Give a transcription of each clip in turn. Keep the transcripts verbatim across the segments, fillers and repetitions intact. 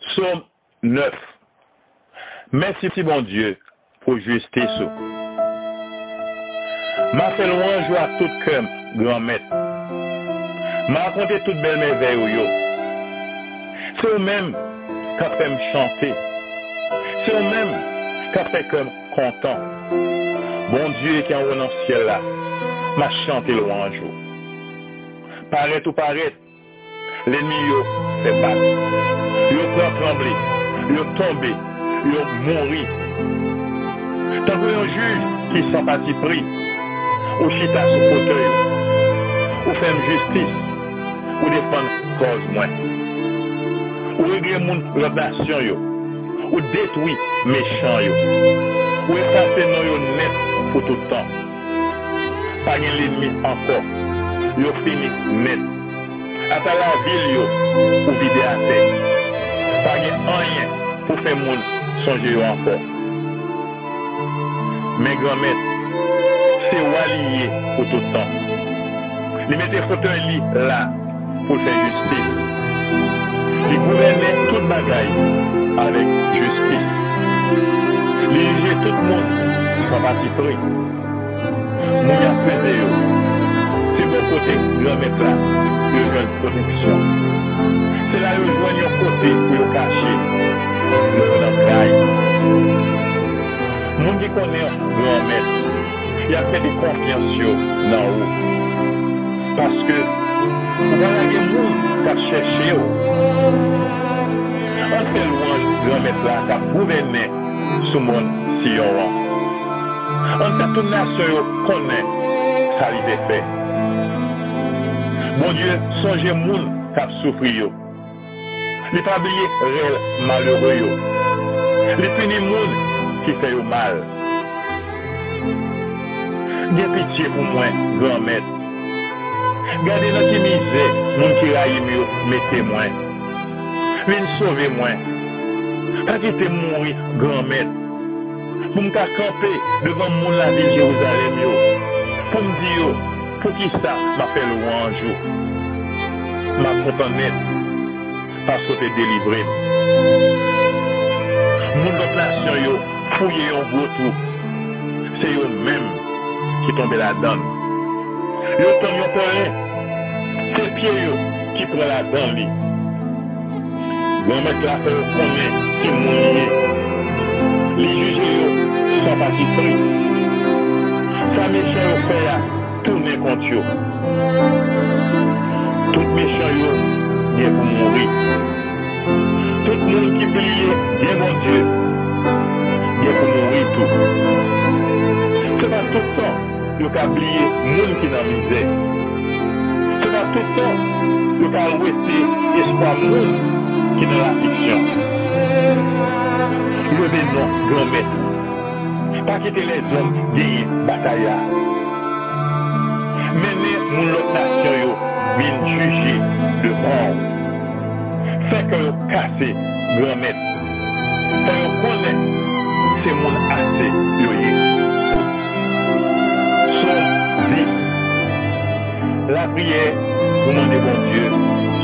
Sòm nèf. Mèsi, Bondye, pou jistis ou. M a fè lwanj ou ak tout kè m, Granmèt. M a rakonte tout bèl mèvèy ou yo. Se ou menm k ap fè m chante. Se ou menm k ap fè kè m kontan. Bondye ki anwo nan syèl la, m a chante lwanj ou. Parèt ou parèt, lènmi yo fè bak. Yo pran tranble, yo tonbe, yo mouri. Tankou yon jij ki san patipri, ou chita sou fotèy ou. Ou fè m jistis, ou defann kòz mwen. Ou regle moun lòt nasyon yo, ou detwi mechan yo. Ou efase non yo nèt pou tout tan. Pa gen lènmi ankò. Yo fini nèt. Ata lavil yo, ou vide atè. Pa gen anyen pou fè moun sonje yo ankò. Men Granmèt, se wa li ye pou tout tan. Li mete fotèy li la pou l fè jistis. Li gouvène tout bagay avèk jistis. Li jije tout moun san patipri. Moun y ap peze yo, se bò kote Granmèt la yo jwenn pwoteksyon. Se la yo jwenn yon kote pou yo kache lè yo nan kay. Moun ki konnen Granmèt, y ap mete konfyans yo nan ou. Paske ou pa lage moun k ap chèche w. Ann fè lwanj Granmèt la k ap gouvène sou mòn Siyon an. Ann fè tout nasyon yo konnen sa li te fè. Bondye sonje moun k ap soufri yo. Li pa bliye rèl malere yo. Li pini moun ki fè yo mal. Gen pitye pou mwen, Granmèt. Gade nan ki mizè moun ki rayi m yo mete mwen. Vin sove mwen. Pa kite m mouri, Granmèt, pou m ka kanpe devan moun lavil Jerizalèm yo, pou m di yo, poukisa m ap fè lwanj ou? M ap kontan nèt, paske w te delivre m. Moun lòt nasyon yo fouye yon gwo twou. Se yo menm ki tonbe ladan l. Yo tann yon pèlen. Se pye yo ki pran ladan li. Granmèt la fè yo konnen ki moun li ye. Li jije yo san patipri. Sa mechan yo fè a tounen kont yo. Tout mechan yo gen pou mouri. Tout moun ki bliye gen Bondye gen pou mouri tou. Se pa tout tan yo ka bliye moun ki nan mizè. Se pa tout tan yo ka wete espwa moun ki nan lafliksyon. Leve non, Granmèt. Pa kite lèzòm genyen batay la. Mennen moun lòt nasyon yo vin jije devan w. Fè kè yo kase, Granmèt. Fè yo konnen se moun ase yo ye. Sòm dis. Lapriyè pou mande Bondye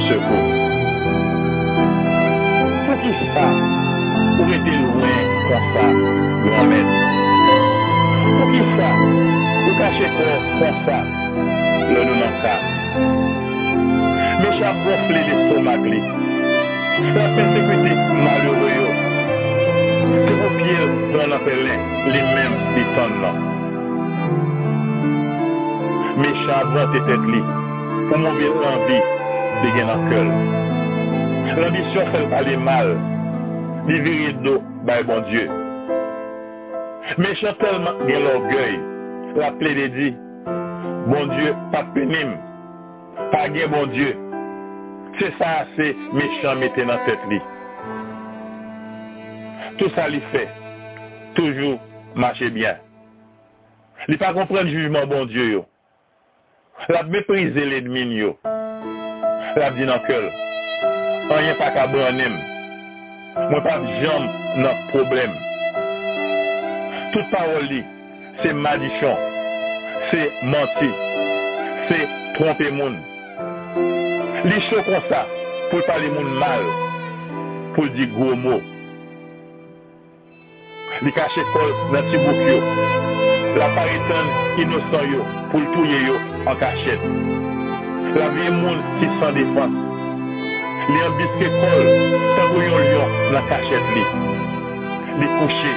sekou. Poukisa ou rete lwen konsa, Granmèt? Poukisa ou kache kò w konsa lè nou nan ka? Mechan ap gonfle lestomak li. L ap pèsekite malere yo. Se pou pye l pran nan pèlen li menm li tann nan. Mechan ap vante tèt li pou move lanbi li gen nan kè l. Lanbisyon fè l pale mal, li vire do bay Bondye. Mechan tèlman gen lògèy, l ap plede di, Bondye p ap pini m. Pa gen Bondye. Se sa ase mechan mete nan tèt li. Tout sa li fè toujou mache byen. Li pa konprann jijman Bondye yo. L ap meprize lènmi n yo. L ap di nan kè l, anyen pa ka brannen m. Mwen p ap janm nan pwoblèm. Tout pawòl li se madichon, se manti, se twonpe moun. Li cho konsa pou l pale moun mal. pou l di gwo mo. Li kache kò l nan ti bouk yo. L ap pare tann inosan yo pou l touye yo an kachèt. L ap veye moun ki san defans. Li anbiske kò l tankou yon lyon nan kachèt li. Li kouche.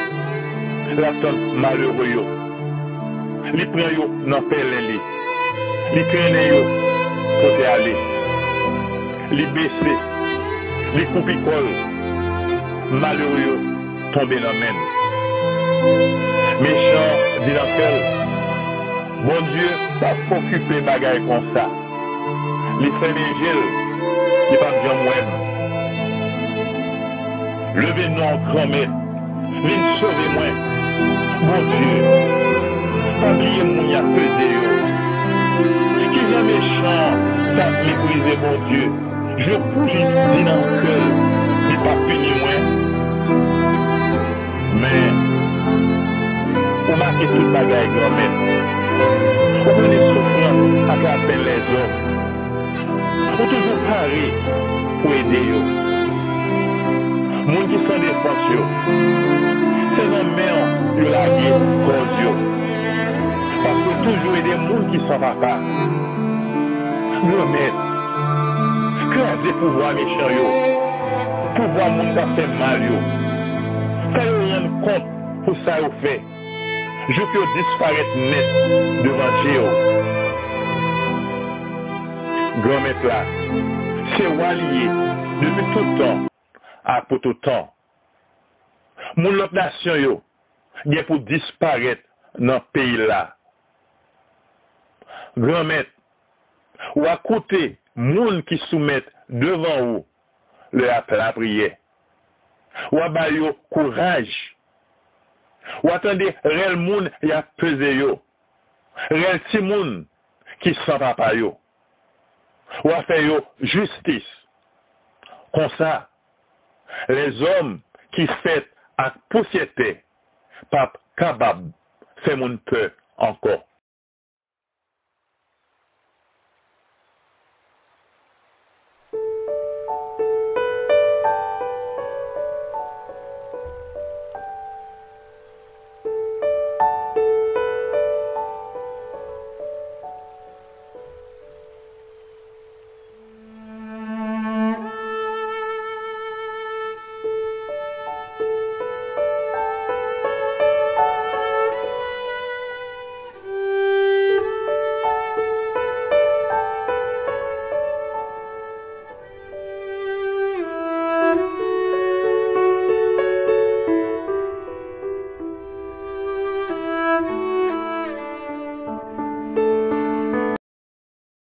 L ap tann malere yo. Li pran yo nan pèlen li. Li trennen yo pote ale. Li bese. Li koupi kò l. Malere yo tonbe nan men l. Mechan an di nan kè l, Bondye p ap okipe bagay konsa. Li fèmen je l, li p ap janm wè m. Leve non, Granmèt, vin sove mwen. Bondye, pa bliye moun y ap peze yo. Kijan mechan an t ap meprize Bondye, jwe pou li di nan kè l li p ap pini mwen. Men, ou make tout bagay, Granmèt. Ou konnen soufrans ak lapenn lèzòm. Ou toujou pare pou ede yo. Moun ki san defans yo, se nan men w yo lage kòz yo. Paske w toujou ede moun ki san papa. Granmèt, kraze pouvwa mechan yo, pouvwa moun k ap fè mal yo. Fè yo rann kont pou sa yo fè, jouk yo disparèt nèt devan je w. Granmèt la, se wa li ye depi tout tan ak pou tout tan. Moun lòt nasyon yo gen pou disparèt nan peyi l la. Granmèt, w a koute moun ki soumèt devan ou lè y ap lapriyè. W a ba yo kouraj. W a tande rèl moun y ap peze yo, rèl timoun ki san papa yo. W a fè yo jistis. Konsa, lèzòm ki fèt ak pousyè tè p ap kapab fè moun pè ankò.